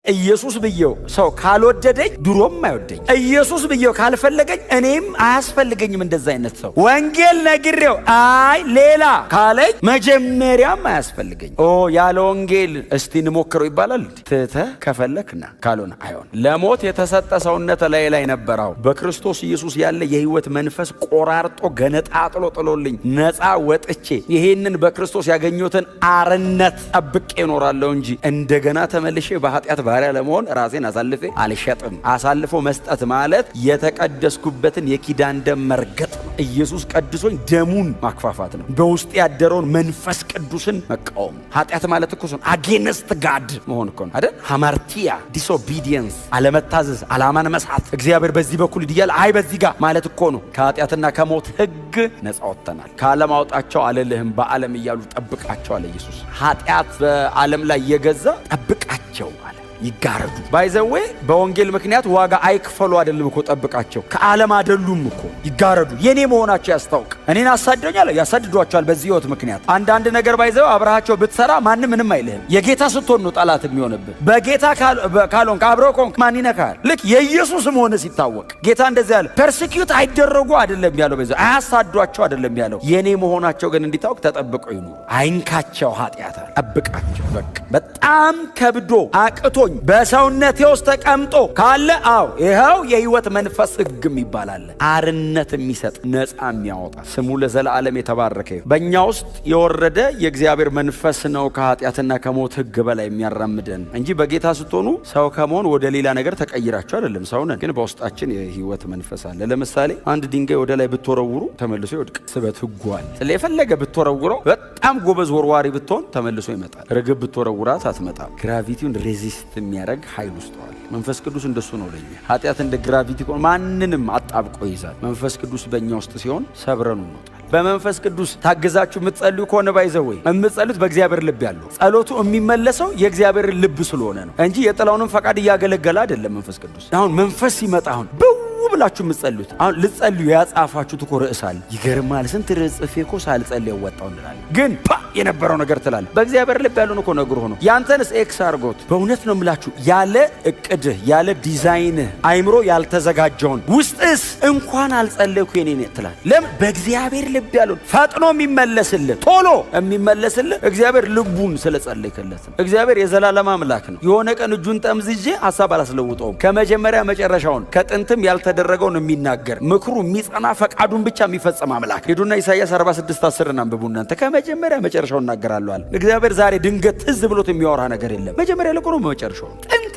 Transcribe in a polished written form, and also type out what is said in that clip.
ኢየሱስ ብዬው ሰው ካልወደደኝ ድሮም አይወደኝ። ኢየሱስ ብዬው ካልፈለገኝ እኔም አያስፈልገኝም። እንደዛ አይነት ሰው ወንጌል ነግሬው አይ ሌላ ካለኝ መጀመሪያም አያስፈልገኝ። ኦ፣ ያለ ወንጌል እስቲ እንሞክረው ይባላል። ትተህ ከፈለክ ና፣ ካልሆነ አይሆን። ለሞት የተሰጠ ሰውነት ላይ ላይ ነበረው። በክርስቶስ ኢየሱስ ያለ የህይወት መንፈስ ቆራርጦ ገነጣጥሎ ጥሎልኝ ነፃ ወጥቼ ይሄንን በክርስቶስ ያገኘሁትን አርነት ጠብቄ እኖራለሁ እንጂ እንደገና ተመልሼ በኃጢአት ባሪያ ለመሆን ራሴን አሳልፌ አልሸጥም። አሳልፎ መስጠት ማለት የተቀደስኩበትን የኪዳን ደም መርገጥ ነው። ኢየሱስ ቀድሶኝ ደሙን ማክፋፋት ነው። በውስጥ ያደረውን መንፈስ ቅዱስን መቃወም። ኃጢአት ማለት እኮ እሱ against God መሆን እኮ ነው አይደል? ሀማርቲያ፣ disobedience፣ አለመታዘዝ፣ አላማን መሳት። እግዚአብሔር በዚህ በኩል እያለ አይ በዚህ ጋር ማለት እኮ ነው። ከኃጢአትና ከሞት ሕግ ነፃ ወጥተናል። ከዓለም አውጣቸው አልልህም፣ በዓለም እያሉ ጠብቃቸው አለ ኢየሱስ። ኃጢአት በዓለም ላይ እየገዛ ጠብቃቸው አለ። ይጋረዱ፣ by the way በወንጌል ምክንያት ዋጋ አይክፈሉ አይደለም እኮ፣ ጠብቃቸው። ከዓለም አይደሉም እኮ፣ ይጋረዱ። የኔ መሆናቸው ያስታውቅ። እኔን አሳደኛል፣ ያሳድዷቸዋል። በዚህ ህይወት ምክንያት አንዳንድ ነገር by the way አብረሃቸው ብትሰራ ማንም ምንም አይልህም። የጌታ ስትሆን ነው ጠላት የሚሆንብህ። በጌታ ካልሆንክ፣ አብረው ከሆንክ ማን ይነካል? ልክ የኢየሱስ መሆን ሲታወቅ ጌታ እንደዚህ ያለ persecute አይደረጉ አይደለም ያለው፣ by the way አያሳዷቸው አይደለም ያለው። የኔ መሆናቸው ግን እንዲታወቅ ተጠብቀው ይኑሩ። አይንካቸው ኃጢአት፣ ጠብቃቸው። በቃ በጣም ከብዶ አቅቶኝ በሰውነቴ ውስጥ ተቀምጦ ካለ አዎ ይኸው የህይወት መንፈስ ህግም ይባላል። አርነት የሚሰጥ፣ ነፃ የሚያወጣ፣ ስሙ ለዘላለም የተባረከ ይሁን። በእኛ ውስጥ የወረደ የእግዚአብሔር መንፈስ ነው ከኃጢአትና ከሞት ህግ በላይ የሚያራምደን እንጂ በጌታ ስትሆኑ ሰው ከመሆን ወደ ሌላ ነገር ተቀይራችሁ አይደለም። ሰው ነን፣ ግን በውስጣችን የህይወት መንፈስ አለ። ለምሳሌ አንድ ድንጋይ ወደ ላይ ብትወረውሩ ተመልሶ ይወድቅ። ስበት ህጉ አለ። ስለ የፈለገ ብትወረውረው፣ በጣም ጎበዝ ወርዋሪ ብትሆን ተመልሶ ይመጣል። ርግብ ብትወረውራት አትመጣም። Gravity ውን resist የሚያደርግ ኃይል ውስጥ አለ። መንፈስ ቅዱስ እንደሱ ነው ለኛ። ኃጢአት እንደ gravity ማንንም አጣብቆ ይይዛል። መንፈስ ቅዱስ በእኛ ውስጥ ሲሆን ሰብረኑ እንወጣል። በመንፈስ ቅዱስ ታግዛችሁ የምትጸልዩ ከሆነ by the way የምትጸልዩት በእግዚአብሔር ልብ ያለው ጸሎቱ የሚመለሰው የእግዚአብሔር ልብ ስለሆነ ነው እንጂ የጥላውንም ፈቃድ እያገለገለ አይደለም። መንፈስ ቅዱስ አሁን መንፈስ ሲመጣ አሁን ብው ብላችሁ የምትጸልዩት፣ አሁን ልትጸልዩ ያጻፋችሁት እኮ ርዕስ አለ። ይገርማል። ስንት ርዕስ ጽፌ እኮ ሳልጸልይ ወጣው እንላለን። ግን ፓ የነበረው ነገር ትላለህ። በእግዚአብሔር ልብ ያለውን እኮ ነግሮ ነው። ያንተንስ X አድርጎት። በእውነት ነው የምላችሁ፣ ያለ እቅድህ ያለ ዲዛይንህ አይምሮ ያልተዘጋጀውን ውስጥስ እንኳን አልጸለይኩ የኔ ትላለህ። ለምን? በእግዚአብሔር ልብ ያለውን ፈጥኖ የሚመለስልህ፣ ቶሎ የሚመለስልህ እግዚአብሔር ልቡን ስለጸለይክለት ነው። እግዚአብሔር የዘላለም አምላክ ነው። የሆነ ቀን እጁን ጠምዝዤ ሀሳብ አላስለውጠውም። ከመጀመሪያ መጨረሻውን ከጥንትም ያልተደረገውን የሚናገር፣ ምክሩ የሚጸና፣ ፈቃዱን ብቻ የሚፈጽም አምላክ። ሂዱና ኢሳይያስ 46:10 አንብቡ እናንተ። ከመጀመሪያ መጨረሻውን እናገራለሁ አለ። እግዚአብሔር ዛሬ ድንገት ትዝ ብሎት የሚያወራ ነገር የለም። መጀመሪያ ልቆ ነው መጨረሻው ጥንት